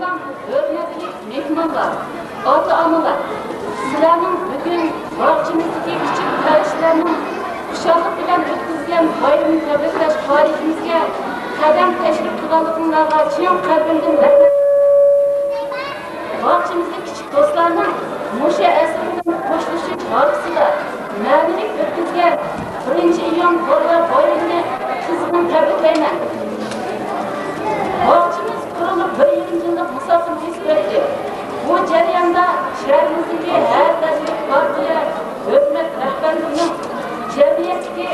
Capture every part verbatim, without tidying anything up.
ھۆرمەتلىك مېھمانلار، ئاتا-ئانىلار، سىلەرنىڭ بۈگۈن باغچىمىزدىكى كىچىك پەرىشتىلەرنىڭ خۇشاللىق بىلەن ئۆتكۈزگەن بايرىمىنى تەبرىكلەش پائالىيىتىمىزگە قەدەم تەشرىپ قىلغانلىقىڭلارغا چىن قەلبىمدىن رەھمەت. باغچىمىزدىكى كىچىك دوستلارنىڭ مۇشۇ ئەسىر بىلەن خوشلىشىش ھارپىسىدا مەنىلىك ئۆتكۈزگەن بىرىنچى ئىيۇن بالىلار بايرىمىنى قىزغىن تەبرىكلەيمەن. باغچىمىز قۇرۇلۇپ بىر يېرىم يىللىق مۇساپىنى بېسىپ ئۆتتى. بۇ جەرياندا شەھىرىمىزدىكى ھەر دەرىجىلىك پارتىيە، ھۆكۈمەت رەھبەرلىرىنىڭ جەمئىيەتتىكى،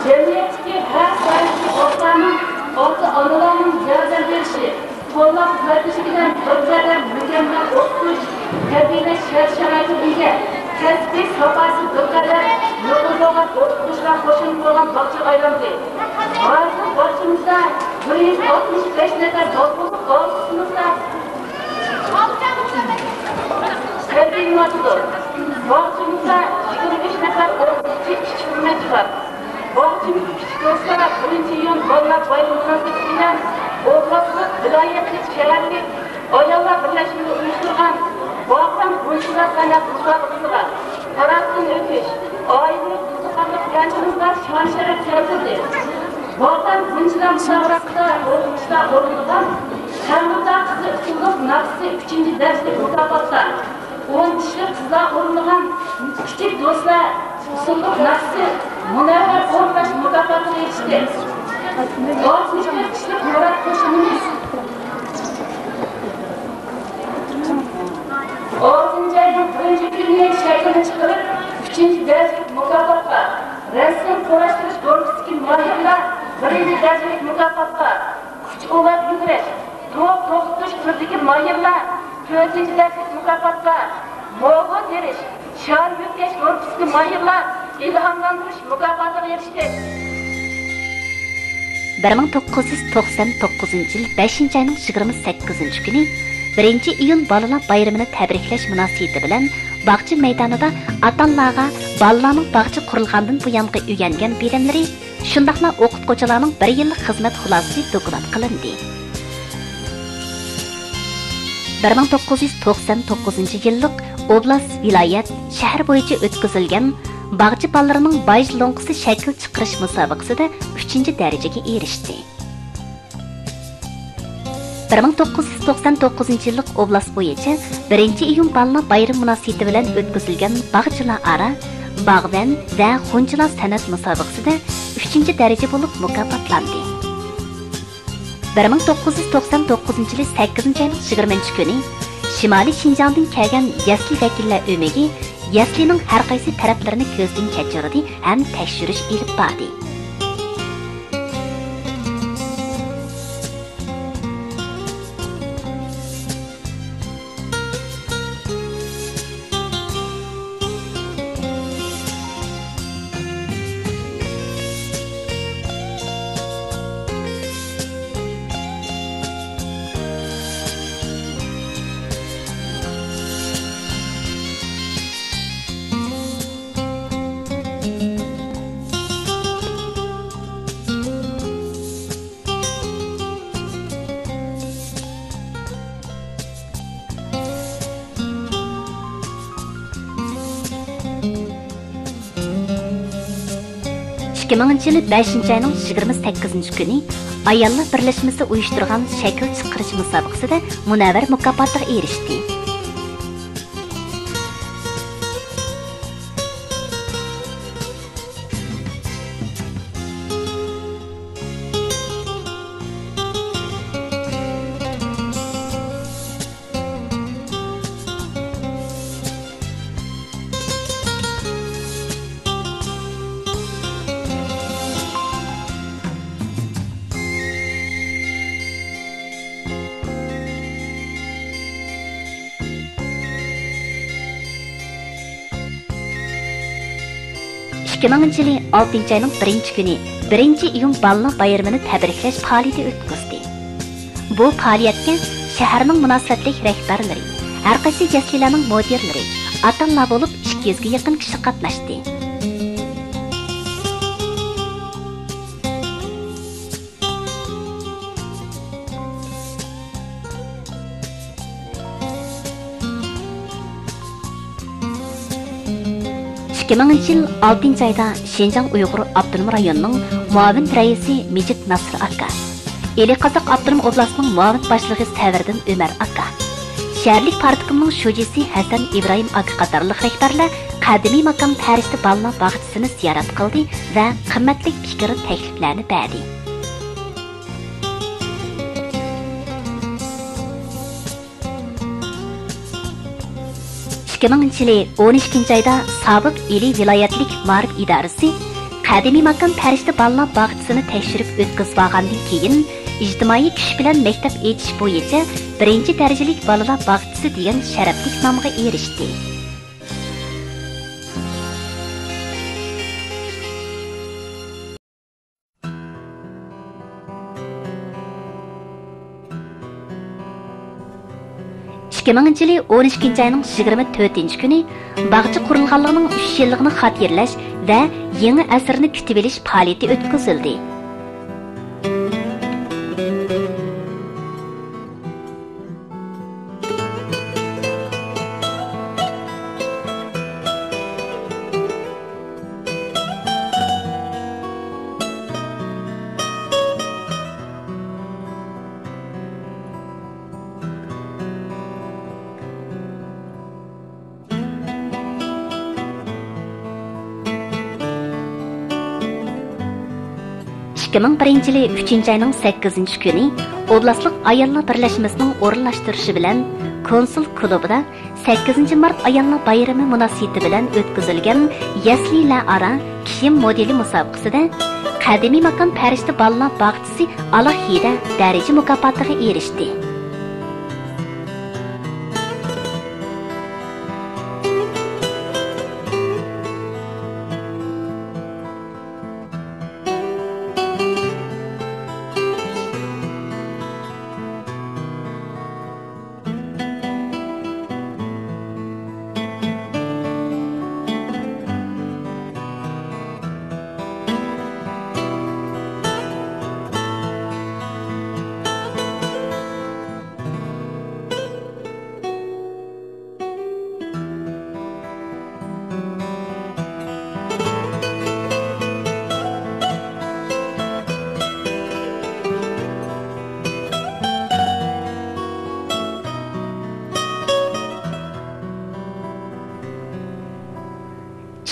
جەمئىيەتتىكى ھەر ساھەدىكى دوستلارنىڭ، ئاتا-ئانىلارنىڭ ياردەم بېرىشى، قوللاپ قۇۋۋەتلىشى بىلەن بىر قەدەر مۇكەممەل ئوقۇتۇش، تەربىيەلەش شەرت-شارائىتىغا ئىگە، كەسپىي ساپاسى بىر قەدەر يۇقىرى بولغان ئوقۇتقۇچىلار قوشۇنى بولغان باغچىغا ئايلاندى. ھازىر باغچىمىزدا بىر يۈز ئاتمىش بەش نەپەر بالا بولۇپ، ئالتە سىنىپتا تەربىيەلىنىۋاتىدۇ. باغچىمىزدا يىگىرمە ئۈچ نەپەر ئوقۇتقۇچى، ئىككى خىزمەتچى بار. باغچىمىزدىكى كىچىك دوستلار بىرىنچى ئىيۇن بالىلار بايرىمى مۇناسىۋىتى بىلەن ئوبلاستلىق، ۋىلايەتلىك، شەھەرلىك ئاياللار بىرلەشمىسى ئۇيۇشتۇرغان باغۋەن غۇنچىلار سەنئەت مۇسابىقىسىغا پاراتتىن ئۆتۈش، ئائىلىۋى قىزىقارلىق بىلەن شان-شەرەپ كەلتۈردى. باغۋەن غۇنچىلار مۇسابىقىسىدە ئوقۇغۇچىلار ئورۇنلىغان تەڭرىتاغ قىزى ئۇسسۇللۇق ناخشىسى ئۈچىنچى دەرىجىلىك مۇكاپاتقا، ئون كىشىلىك قىزلار ئورۇنلىغان كىچىك دوستلار ئۇسسۇللۇق ناخشىسى مۇنەۋۋەر ئورۇنلاش مۇكاپاتىغا ئېرىشتى. ئاتمىش تۆت كىشىلىك مۇرات قوشۇنىمىز ئالتىنچى ئاينىڭ بىرىنچى كۈنى شەكىلنى چىقىرىپ، ئۈچىنچى دەرىجىلىك مۇكاپاتقا، رەسىم قۇراشتۇرۇش گۇرۇپپىسىدىكى ماھىرلار بىرىنچى دەرىجىلىك مۇكاپاتقا، كۈچ ئۇلاپ يۈگۈرۈش، توك توختىتىش تۈرىدىكى ماھىرلار تۆتىنچى دەرىجىلىك مۇكاپاتقا، موگو تېرىش، شار يۆتكەش گۇرۇپپىسىدىكى ماھىرلار ئىلھاملاندۇرۇش مۇكاپاتىغا ئېرىشتى. بىر مىڭ توققۇز يۈز توقسان توققۇزىنچى يىل بەشىنچى ئاينىڭ يىگىرمە سەككىزىنچى كۈنى بىرىنچى ئىيۇن بالىلار بايرىمىنى تەبرىكلەش مۇناسىۋىتى بىلەن باغچە مەيدانىدا ئاتا-ئانىلارغا بالىلارنىڭ باغچە قۇرۇلغاندىن بۇيانقى ئۆگەنگەن بىلىملىرى، شۇنداقلا ئوقۇتقۇچىلارنىڭ بىر يىللىق خىزمەت خۇلاسىسى دوكلات قىلىندى. بىر مىڭ توققۇز يۈز توقسان توققۇزىنچى يىللىق ئوبلاست، ۋىلايەت، شەھەر بويىچە ئۆتكۈزۈلگەن باغچە بالىلىرىنىڭ باج لوڭقىسى شەكىل چىقىرىش مۇسابىقىسىدە ئۈچىنچى دەرىجىگە ئېرىشتى. بىر مىڭ توققۇز يۈز توقسان توققۇزىنچى يىللىق ئوبلاست بويىچە بىرىنچى ئىيۇن بالىلار بايرىمى مۇناسىۋىتى بىلەن ئۆتكۈزۈلگەن باغچىلار ئارا باغۋەن ۋە غۇنچىلار سەنئەت مۇسابىقىسىدە ئۈچىنچى دەرىجە بولۇپ مۇكاپاتلاندى. بىر مىڭ توققۇز يۈز توقسان توققۇزىنچى يىلى سەككىزىنچى ئاينىڭ يىگىرمە بىرىنچى كۈنى شىمالىي شىنجاڭدىن كەلگەن يەسلى ۋەكىللەر ئۆمىكى يەسلىنىڭ ھەر قايسى تەرەپلىرىنى كۆزدىن كەچۈردى ھەم تەكشۈرۈش ئېلىپ باردى. ئىككى مىڭىنچى يىلى بەشىنچى ئاينىڭ يىگىرمە سەككىزىنچى كۈنى ئاياللار بىرلەشمىسى ئۇيۇشتۇرغان شەكىل چىقىرىش مۇسابىقىسىدە مۇنەۋۋەر مۇكاپاتىغا ئېرىشتى. ئىككى مىڭىنچى يىلى ئالتىنچى ئاينىڭ بىرىنچى كۈنى بىرىنچى ئىيۇن بالىلار بايرىمىنى تەبرىكلەش پائالىيىتى ئۆتكۈزدى. بۇ پائالىيەتكە شەھەرنىڭ مۇناسىۋەتلىك رەھبەرلىرى، ھەرقايسى يەسلىلەرنىڭ مۇدىرلىرى، ئاتا-ئانىلار بولۇپ ئىككى يۈزگە يېقىن كىشى قاتناشتى. ئىككى مىڭىنچى يىل ئالتىنچى ئايدا شىنجاڭ ئۇيغۇر ئاپتونوم رايونىنىڭ مۇئاۋىن رەئىسى مىجىت ناسىر ئاكا، ئىلى قازاق ئاپتونوم ئوبلاستىنىڭ مۇئاۋىن باشلىقى سەۋەردىن ئۆمەر ئاكا، شەھەرلىك پارتكومنىڭ شۇجىسى ھەسەن ئىبراھىم ئاكا قاتارلىق رەھبەرلەر قەدىمىي ماكان پەرىشتە بالىلار باغچىسىنى زىيارەت قىلدى ۋە قىممەتلىك پىكىر تەكلىپلەرنى بەردى. ئىككى مىڭىنچى يىلى ئون ئىككىنچى ئايدا سابىق ئىلى ۋىلايەتلىك مائارىپ ئىدارىسى قەدىمىي ماكان پەرىشتە بالىلار باغچىسىنى تەكشۈرۈپ ئۆتكۈزۈۋالغاندىن كېيىن، ئىجتىمائىي كۈچ بىلەن مەكتەپ ئېچىش بويىچە بىرىنچى دەرىجىلىك بالىلار باغچىسى دېگەن شەرەپلىك نامغا ئېرىشتى. ئىككى مىڭىنچى يىلى ئون ئىككىنچى ئاينىڭ يىگىرمە تۆتىنچى كۈنى باغچە قۇرۇلغانلىقىنىڭ ئۈچ يىللىقىنى خاتىرىلەش ۋە يېڭى ئەسىرنى كۈتۈۋېلىش پائالىيىتى ئۆتكۈزۈلدى. ئىككى مىڭ بىرىنچى يىلى ئۈچىنچى ئاينىڭ سەككىزىنچى كۈنى ئوبلاستلىق ئاياللار بىرلەشمىسىنىڭ ئورۇنلاشتۇرۇشى بىلەن كونسۇل كۇلۇبىدا سەككىزىنچى مارت ئاياللار بايرىمى مۇناسىۋىتى بىلەن ئۆتكۈزۈلگەن يەسلىلەر ئارا كىيىم مودېلى مۇسابىقىسىدە قەدىمىي ماكان پەرىشتە بالىلار باغچىسى ئالاھىدە دەرىجە مۇكاپاتىغا ئېرىشتى.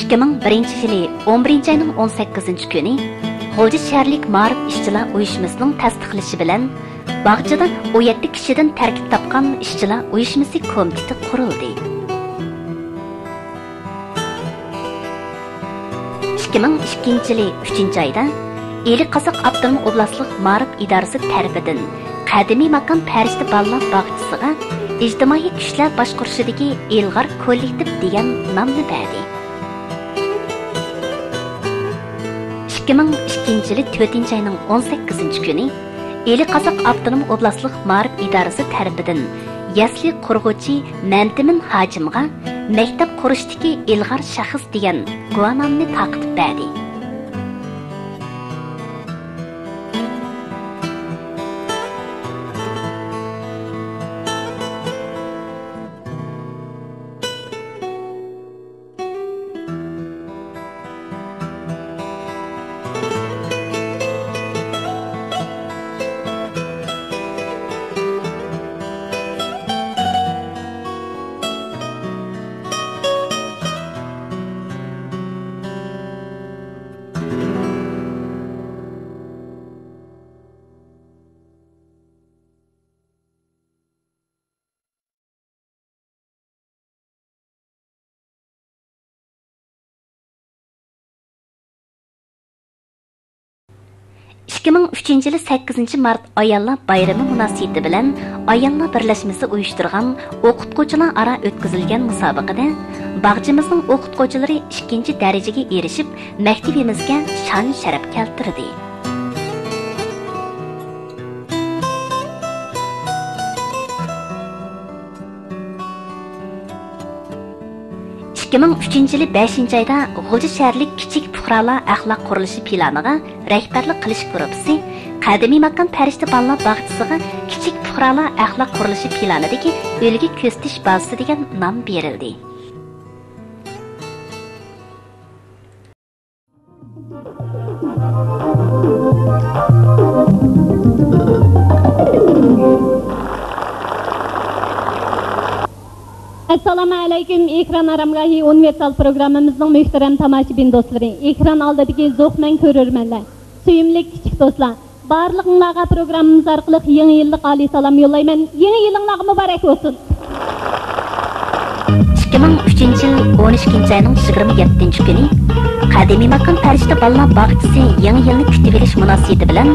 ئىككى مىڭ بىرىنچى يىلى ئون بىرىنچى ئاينىڭ ئون سەككىزىنچى كۈنى غۇلجا شەھەرلىك مائارىپ ئىشچىلار ئۇيۇشمىسىنىڭ تەستىقلىشى بىلەن، باغچىدا ئون يەتتە كىشىدىن تەركىب تاپقان ئىشچىلار ئۇيۇشمىسى كومىتېتى قۇرۇلدى. ئىككى مىڭ ئىككىنچى يىلى ئۈچىنچى ئايدا ئىلى قازاق ئاپتونوم ئوبلاستلىق مائارىپ ئىدارىسى تەرىپىدىن قەدىمىي ماكان پەرىشتە بالىلار باغچىسىغا ئىجتىمائىي كۈچلەر باشقۇرۇشىدىكى ئىلغار كوللېكتىپ دېگەن نامنى بەردى. ئىككى مىڭ ئىككىنچى يىلى تۆتىنچى ئاينىڭ ئون سەككىزىنچى كۈنى ئىلى قازاق ئاپتونوم ئوبلاستلىق مائارىپ ئىدارىسى تەرىپىدىن يەسلى قۇرغۇچى مەنتىمىن ھاجىمغا مەكتەپ قۇرۇشتىكى ئىلغار شەخس دېگەن گۇۋاھنامىنى تارقىتىپ بەردى. ئىككى مىڭ ئۈچىنچى يىلى سەككىزىنچى مارت ئاياللار بايرىمى مۇناسىۋىتى بىلەن ئاياللار بىرلەشمىسى ئۇيۇشتۇرغان ئوقۇتقۇچىلار ئارا ئۆتكۈزۈلگەن مۇسابىقىدە باغچىمىزنىڭ ئوقۇتقۇچىلىرى ئىككىنچى دەرىجىگە ئېرىشىپ، مەكتىۋىمىزگە شان-شەرەپ كەلتۈردى. ئىككى مىڭ ئۈچىنچى يىلى بەشىنچى ئايدا غۇلجا شەھەرلىك كىچىك پۇقرالار ئەخلاق قۇرۇلۇشى پىلانىغا رەھبەرلىك قىلىش گۇرۇپپىسى قەدىمىي ماكان پەرىشتە بالىلار باغچىسىغا كىچىك پۇقرالار ئەخلاق قۇرۇلۇشى پىلانىدىكى ئۈلگە كۆرسىتىش بازىسى دېگەن نام بېرىلدى. ئەسسالامۇ ئەلەيكۇم، ئېكران ئارامگاھى ئۇنىۋېرسال پروگراممىمىزنىڭ مۆھتەرەم تاماشىبىن دوستلىرى، ئېكران ئالدىدىكى زوقمەن كۆرۈرمەنلەر، سۆيۈملۈك كىچىك دوستلار، بارلىقىڭلارغا پروگراممىمىز ئارقىلىق يېڭى يىللىق ئالىي سالام يوللايمەن. يېڭى يىلىڭلارغا مۇبارەك بولسۇن! ئىككى مىڭ ئۈچىنچى يىل ئون ئىككىنچى ئاينىڭ يىگىرمە يەتتىنچى كۈنى قەدىمىي ماكان پەرىشتە بالىلار باغچىسى يېڭى يىلنى كۈتۈۋېلىش مۇناسىۋىتى بىلەن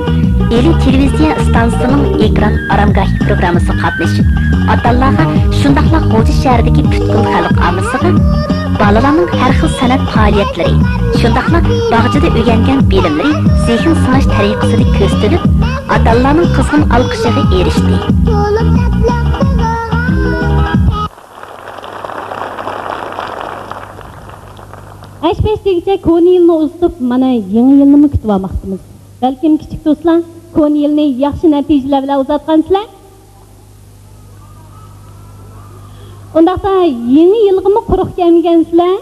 ئىلى تېلېۋىزىيە ئىستانسىسىنىڭ ئېكران ئارامگاھى پروگراممىسىغا قاتنىشىپ، ئاتا-ئانىلارغا، شۇنداقلا غۇلجا شەھىرىدىكى پۈتكۈل خەلق ئاممىسىغا بالىلارنىڭ ھەر خىل سەنئەت پائالىيەتلىرى، شۇنداقلا باغچىدا ئۆگەنگەن بىلىملىرى زېھىن سىڭىش تەرىقىسىدە كۆرسىتىلىپ، ئاتا-ئانىلارنىڭ قىزغىن ئالقىشىغا ئېرىشتى. ھەش-پەش دېگۈچە كونا يىلنى ئۇزىتىپ، مانا يېڭى يىلنىمۇ كۈتۈۋالماقتىمىز. بەلكىم كىچىك دوستلار كونا يىلنى ياخشى نەتىجىلەر بىلەن ئۇزاتقانسىلەر؟ ئۇنداقتا يېڭى يىلغىمۇ قۇرۇق كەلمىگەنسىلەر؟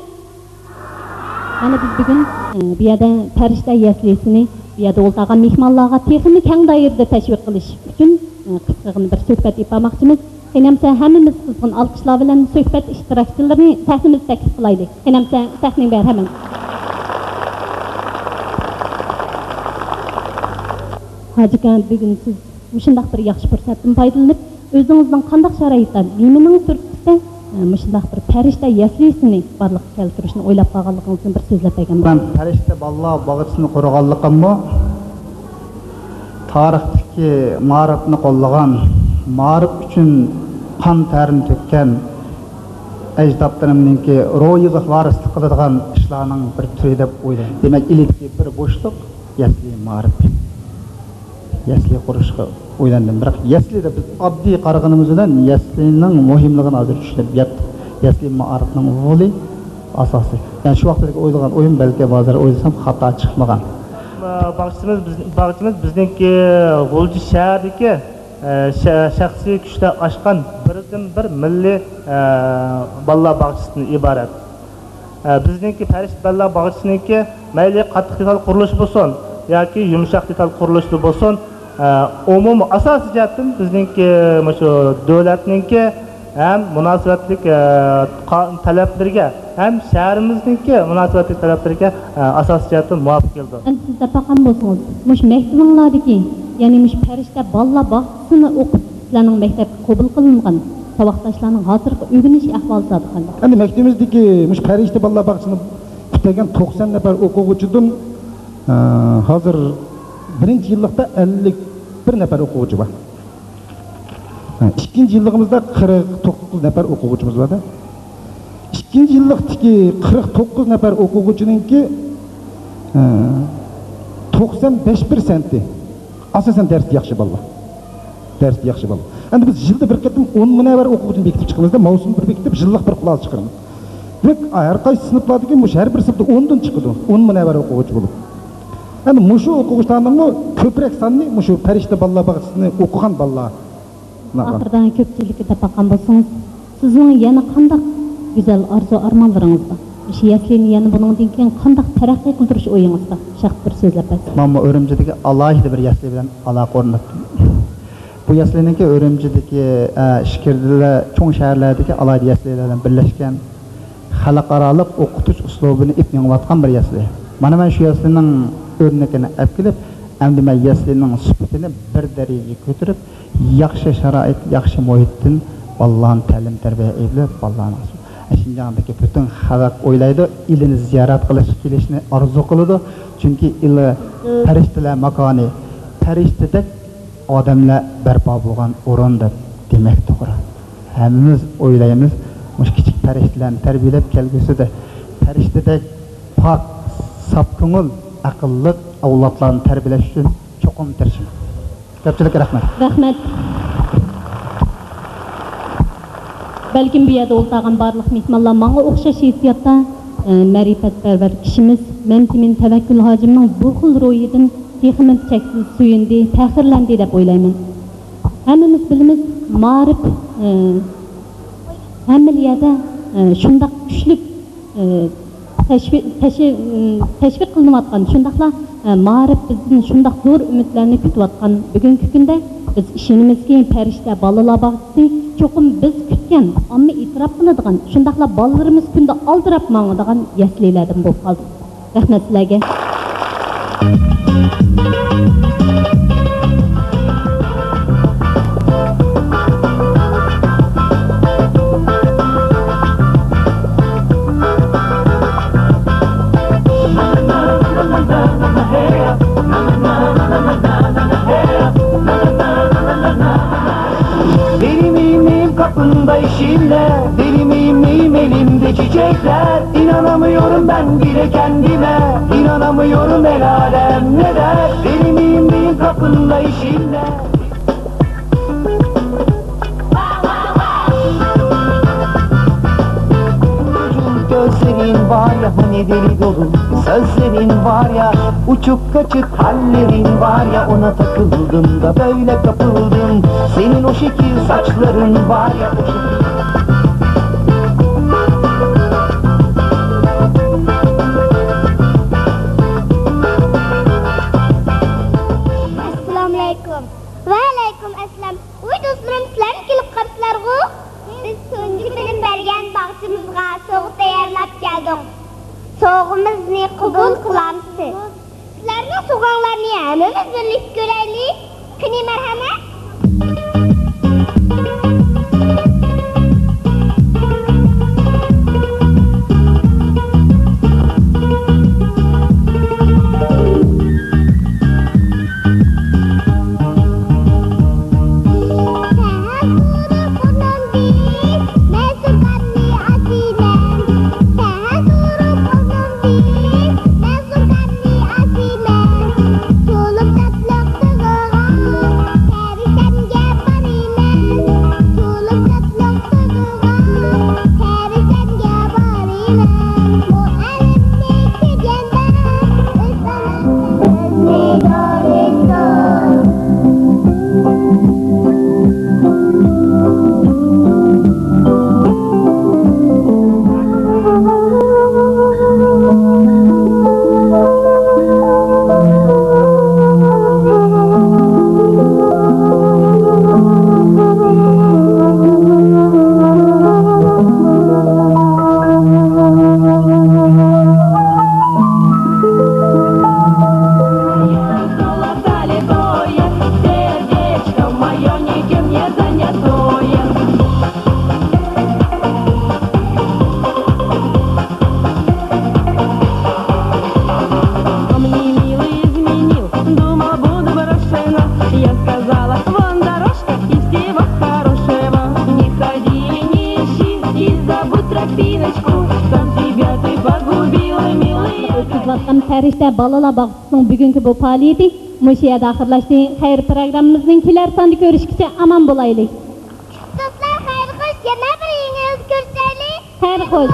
مانا بىز بۈگۈن، ئە، بۇ يەردە پەرىشتە يەسلىسىنى بۇ يەردە ئولتۇرغان مېھمانلارغا تېخىمۇ كەڭ دائىرىدە تەشۋىق قىلىش ئۈچۈن، ئە، قىسقىغىنە بىر سۆھبەت ئېلىپ بارماقچىمىز. قېنى ئەمسە ھەممىمىز قىزغىن ئالقىشلار بىلەن سۆھبەت ئىشتىراكچىلىرىنى سەھنىمىزگە تەكلىپ قىلايلى. قېنى ئەمسە سەھنىگە بەر ھەممىڭ. ھاجىكا، بۈگۈن سىز مۇشۇنداق بىر ياخشى پۇرسەتتىن پايدىلىنىپ، ئۆزىڭىزنىڭ قانداق شارائىتتا، نېمىنىڭ تۈرتكىسىدە، ئە، مۇشۇنداق بىر پەرىشتە يەسلىسىنى بارلىققا كەلتۈرۈشنى ئويلاپ قالغانلىقىڭىزنى بىر سۆزلەپ بەرگەن بولسىڭىز. مەن پەرىشتە بالىلار باغچىسىنى قۇرغانلىقىممۇ، تارىختىكى مائارىپنى قوللىغان، مائارىپ ئۈچۈن قان تەرىنى تۆككەن ئەجدادلىرىمنىڭكى روھىغا ۋارىسلىق قىلىدىغان ئىشلارنىڭ بىر تۈرى دەپ ئويلايمەن. دېمەك، ئىلىدىكى بىر بوشلۇق يەسلى مائارىپ. يەسلى قۇرۇشقا ئويلاندىم. بىراق يەسلى دەپ بىز ئاددىي قارىغىنىمىز بىلەن يەسلىنىڭ مۇھىملىقىنى ھازىر چۈشىنىپ يەتتۇق. يەسلى مائارىپنىڭ رولى ئاساسىي. يەنى شۇ ۋاقىتتىكى ئويلىغان ئويۇم بەلكى ھازىر ئويلىسام خاتا چىقمىغان. باغچىمىز، بىز، باغچىمىز بىزنىڭكى غۇلجا شەھەردىكى، ئە، شە-، شەخسىي كۈچتە ئاچقان بىردىنبىر مىللىي، ئە، بالىلار باغچىسىدىن ئىبارەت. ئە، بىزنىڭكى پەرىشتە بالىلار باغچىسىنىڭكى مەيلى قاتتىق دېتال قۇرۇلۇشى بولسۇن ياكى يۇمشاق دېتال قۇرۇلۇشى بولسۇن، ئە، ئومۇمىي ئاساسىي جەھەتتىن بىزنىڭكى مۇشۇ دۆلەتنىڭكى ھەم مۇناسىۋەتلىك، ئە، قا-، تەلەپلىرىگە ھەم شەھىرىمىزنىڭكى مۇناسىۋەتلىك تەلەپلىرىگە، ئە، ئاساسىي جەھەتتىن مۇۋاپىق كېلىدۇ. ئەمدى سىز دەپ باققان بولسىڭىز، مۇشۇ مەكتىۋىڭلاردىكى، يەنى مۇشۇ پەرىشتە بالىلار باغچىسىنى ئوقۇپ، سىلەرنىڭ مەكتەپكە قوبۇل قىلىنغان ساۋاقداشلارنىڭ ھازىرقى ئۆگىنىش ئەھۋالى زادى قانداق؟ ئەمدى مەكتىۋىمىزدىكى مۇشۇ پەرىشتە بالىلار باغچىسىنى پۈتتۈرگەن توقسان نەپەر ئوقۇغۇچىدىن، ئە، ھازىر بىرىنچى يىللىقتا ئەللىك بىر نەپەر ئوقۇغۇچى بار. ھە، ئىككىنچى يىللىقىمىزدا قىرىق توققۇز نەپەر ئوقۇغۇچىمىز بار-دە. ئىككىنچى يىللىقتىكى قىرىق توققۇز نەپەر ئوقۇغۇچىنىڭكى، ئە، توقسان بەش پىرسەنتى ئاساسەن دەرستە ياخشى بالىلار. دەرستە ياخشى بالىلار. ئەمدى بىز يىلدا بىر قېتىم ئون مۇنەۋۋەر ئوقۇغۇچىنى بېكىتىپ چىقىمىز-دە، مەۋسۇم بىر بېكىتىپ، يىللىق بىر خۇلاسە چىقىرىمىز. دېمەك، ھەر قايسى سىنىپلاردىكى مۇشۇ ھەر بىر سىنىپتا ئوندىن چىقىدۇ، ئون مۇنەۋۋەر ئوقۇغۇچى بولۇپ. ئەمدى مۇشۇ ئوقۇغۇچىلارنىڭمۇ كۆپرەك سانىنى مۇشۇ پەرىشتە بالىلار باغچىسىنى ئوقۇغان بالىلار. ئاخىرىدا كۆپچىلىككە دەپ باققان بولسىڭىز، سىزنىڭ يەنە قانداق گۈزەل ئارزۇ-ئارمانلىرىڭىز بار؟ مۇشۇ يەسلىنى يەنە بۇنىڭدىن كېيىن قانداق تەرەققىي قىلدۇرۇش ئويىڭىز بار؟ شەخس بىر سۆزلەپ بەرسە. مانا ئۈرۈمچىدىكى ئالاھىدە بىر يەسلى بىلەن ئالاقە ئورناتتىم. بۇ يەسلىنىڭكى ئۈرۈمچىدىكى، ئە، ئىچكىرىدىلا چوڭ شەھەرلەردىكى ئالاھىدە يەسلىلەر بىلەن بىرلەشكەن خەلقئارالىق ئوقۇتۇش ئۇسلۇبىنى ئېلىپ مېڭىۋاتقان بىر يەسلى. مانا مەن شۇ يەسلىنىڭ ئۆرنىكىنى ئەپ كېلىپ، ئەمدى مەن يەسلىنىڭ سۈپىتىنى بىر دەرىجىگە كۆتۈرۈپ، ياخشى شارائىت، ياخشى مۇھىتتىن بالىلارنى تەلىم-تەربىيە ئېلىپ، بالىلارنى شىنجاڭدىكى پۈتۈن خەلق ئويلايدۇ، ئىلىنى زىيارەت قىلىشقا كېلىشنى ئارزۇ قىلىدۇ. چۈنكى ئىلى پەرىشتىلەر ماكانى، پەرىشتىدەك ئادەملەر بەرپا بولغان ئورۇن دەپ دېمەك توغرا. ھەممىمىز ئويلايمىز، مۇشۇ كىچىك پەرىشتىلەرنى تەربىيەلەپ، كەلگۈسىدە پەرىشتىدەك پاك، ساپ كۆڭۈل، ئەقىللىق ئەۋلادلارنى تەربىيەلەش ئۈچۈن چوقۇم تىرىشىمەن. كۆپچىلىككە رەھمەت. رەھمەت. بەلكىم بۇ يەردە ئولتۇرغان بارلىق مېھمانلار ماڭا ئوخشاش ھېسسىياتتا، ئە، مەرىپەتپەرۋەر كىشىمىز مەمتىمىن تەۋەككۈل ھاجىمنىڭ بۇ خىل روھىدىن تېخىمۇ چەكسىز سۆيۈندى، پەخىرلەندى دەپ ئويلايمەن. ھەممىمىز بىلىمىز، مائارىپ، ئە، ھەممىلا يەردە، ئە، شۇنداق كۈچلۈك، ئە، تەشۋىق، تەشۋىق، تەشۋىق قىلىنىۋاتقان، شۇنداقلا، ئە، مائارىپ بىزدىن شۇنداق زور ئۈمىدلەرنى كۈتۈۋاتقان بۈگۈنكى كۈندە بىز ئىشىنىمىزكى، پەرىشتە بالىلار باغچىسى چوقۇم بىز كۈتكەن، ئامما ئېتىراپ قىلىدىغان، شۇنداقلا بالىلىرىمىز كۈندە ئالدىراپ ماڭىدىغان يەسلىلەردىن بولۇپ قالدى. رەھمەت سىلەرگە. Benim evim kapında eşimle, benim evim elimde çiçekler. İnanamıyorum ben bile kendime, inanamıyorum el alem ne der. Benim evim kapında eşimle. Gözlerin var ya hani deli dolu, sözlerin var ya uçuk kaçık, hallerin var ya ona takıldım da böyle kapıldım. Senin o şekil saçların var ya o şekil. ئەسسالامۇئەلەيكۇم. ۋەئەلەيكۇم ئەسسالام. ۋاي دوستلىرىم، سىلەرمۇ كېلىپ قاپسىلەرغۇ؟ بىز تۇنجى بىلىم بەرگەن باغچىمىزغا سوۋغا تەييارلاپ كەلدۇق. سوۋغىمىزنى قوبۇل قىلامسىز؟ سىلەرنىڭ سوۋغاڭلارنى ھەممىمىز بىرلىكتە كۆرەيلى. قېنى، مەرھەمەت. سەھەر تۇرۇپ ئۇنىڭدىن مەن سۇرغاننى ئاسىمەن. سەھەر تۇرۇپ ئۇنىڭدىن مەن سۇرغاننى ئاسىمەن. چولۇم تاتلىق تۇزىغا پەرىشتەمگە بارىمەن. چولۇم تاتلىق تۇزىغا پەرىشتەمگە بارىمەن. مۇئەللىمنى كۆرگەندە ئۆز بالامدەك سۆزنى دورىسۇن. ئۆتكۈزۈۋاتقان پەرىشتە بالىلار باغچىسىنىڭ بۈگۈنكى بۇ پائالىيىتى مۇشۇ يەردە ئاخىرلاشتى. خەير، پروگراممىمىزنىڭ كېلەر ساندا كۆرۈشكىچە ئامان بولايلى. دوستلار، خەير خوش، يەنە بىر يېڭى يىلدا كۆرۈشەيلى. خەير خوش.